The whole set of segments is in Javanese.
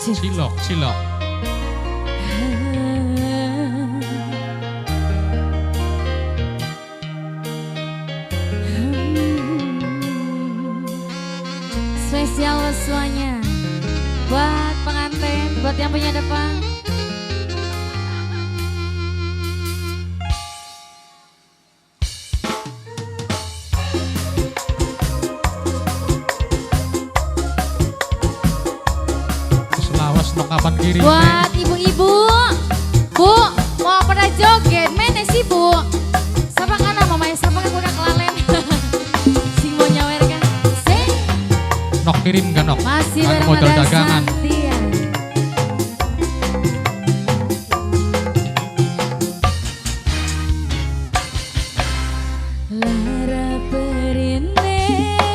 Cilok, cilok. Spesial semuanya buat pengantin, buat yang punya depan. Kapan kiri? Buat ibu-ibu, Bu, mau pada joget, mana sih Bu? Siapa kan mamanya, siapa kan udah kelalen. Sing mau nyawer kan? Sing. Nok kirim kan nok? Masih bareng modal dagangan. Lara perine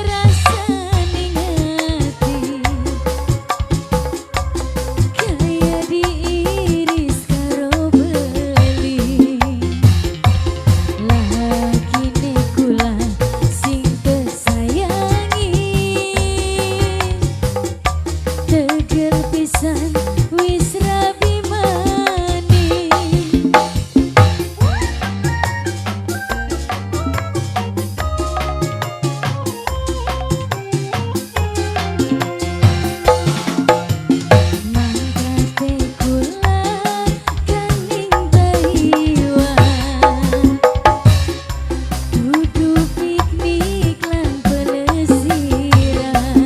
rasa ning ati, kaya diiris karo beli. Lakine kula sing tesayangi, tegel pisan wis rabi maning. Mangkate kula kaning Taiwan, dudu piknik lan pelesiran.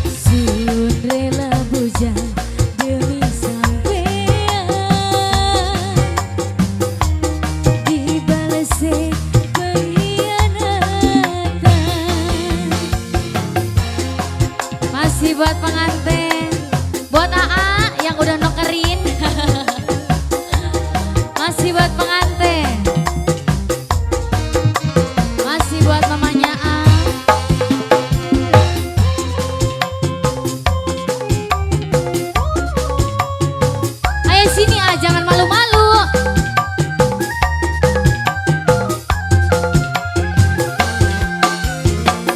Sun rela bujang demi sampean, dibalese pengkhianatan. Masih buat pengantin, buat AA yang udah nokerin. Masih buat pengantin, masih buat mamanya A. Ayo sini A, jangan malu-malu.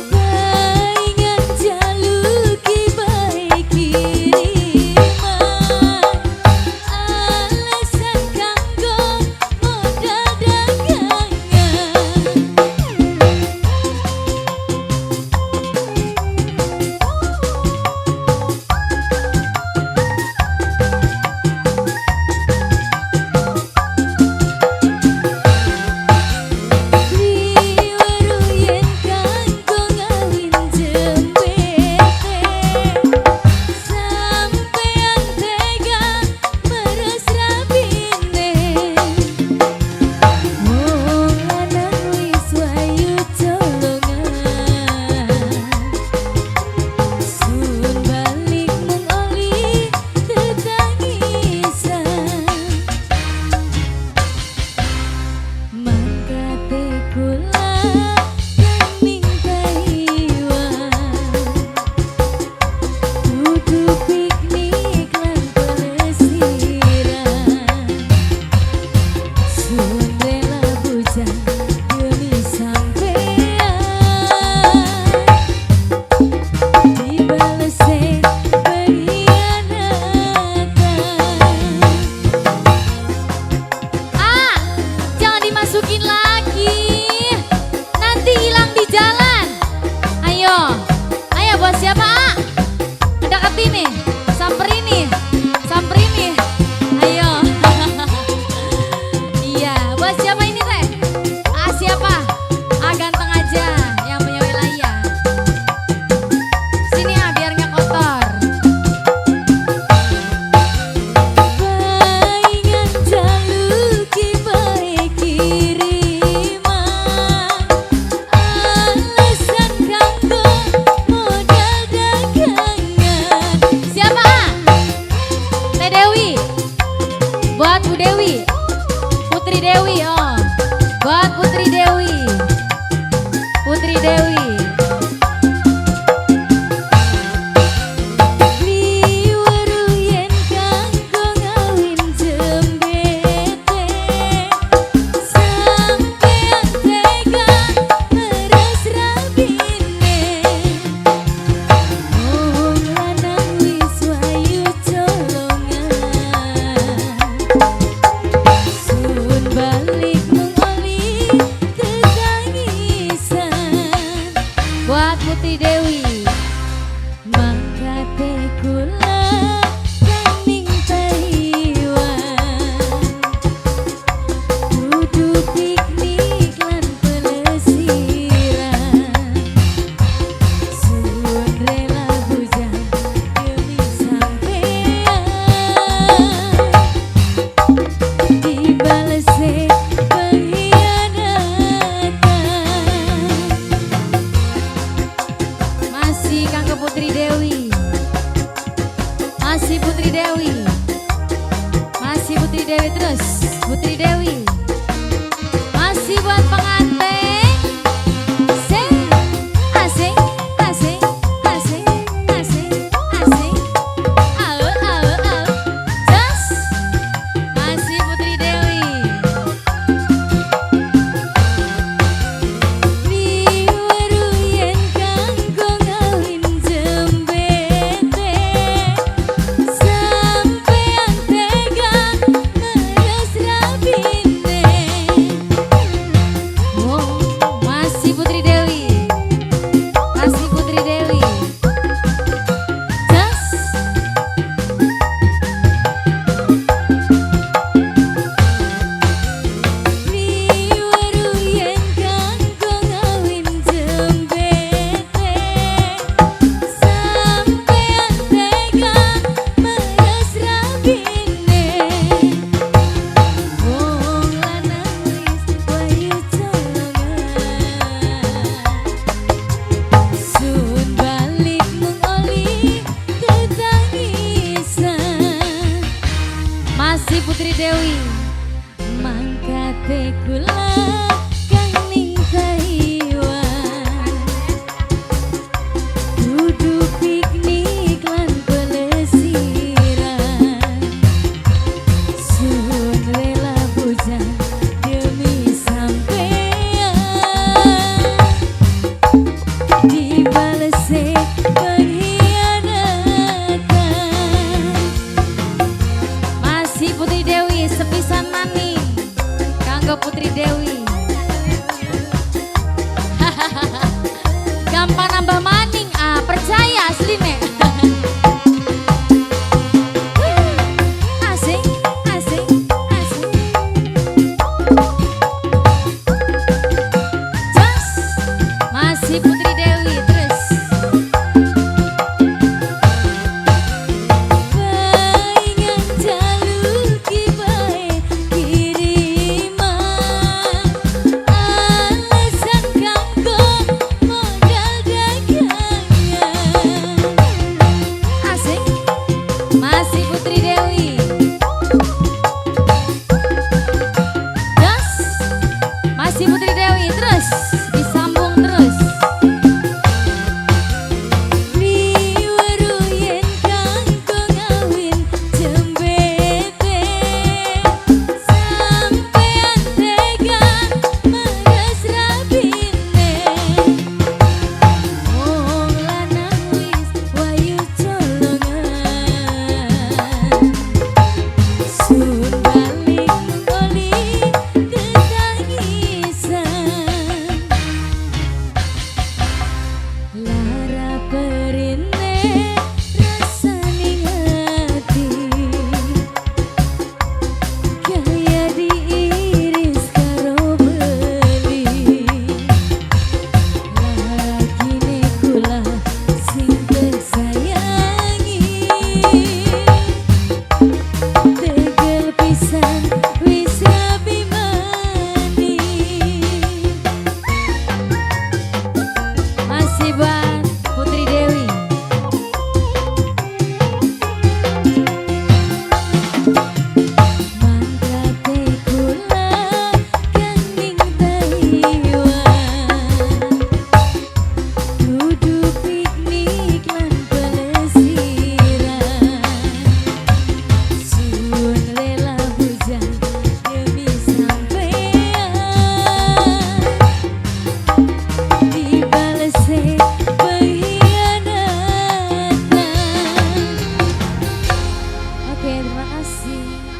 Paingan jaluki bae kiriman, alasan kanggo modal dagangan. Liweru yen kanggo ngawin jembete, sampean tega meres rabine. Wong lanang wis wayu colongan, sun balik mung oli tetangisan. Mangkate kula kaning Taiwan, dudu piknik lan pelesiran. Sun rela bujang demi sampean, dibalese pengkhianatan. Ah, jangan dimasukin lagi, nanti hilang di jalan. Ayo, ayo buat siapa A? Deketin nih, samperin nih, samperin nih. Ayo. Iya, buat siapa ini teh? A siapa? A ganteng aja, yang punya wilayah. Sini A biar nggak kotor. Paingan jaluki bae kiriman, alasan kanggo modal dagangan. Siapa A? Teh Dewi. Buat Bu Dewi, Putri Dewi, oh. Buat Putri Dewi, Putri Dewi. Liweru yen kanggo ngawin jembete, sampean tega meres rabine. Wong lanang wis wayu Mantrate kula kang ning Taiwan, dudu piknik lan pelesiran. Sun rela bujang demi sampean, dibalese pengkhianatan. Masih Putri Dewi sepisan maning kanggo Putri Dewi. Gampang nambah maning ah, percaya asline. Asik, asik, asik. Jos, masih Putri Dewi terus. Paingan jaluk bae kiriman, alasan kanggo modal dagangan. Asik, masih Putri Dewi. Jos, masih Putri Dewi terus disambung terus. Liweru yen kanggo ngawin jembete, sampean tega meres rabine. Wong lanang wis wayu colongan, sun balik ngoli tetangisan. Lara perine rasane ati, kaya diiris karo beli. Lakine kula sing tersayangi, tegel pisan wis rabi maning. Masih buat Putri Dewi. Mantrate kula kang ning Taiwan, dudu piknik lan pelesiran. Sun rela bujang demi sampean, dibalese pengkhianatan. Oke, terima kasih.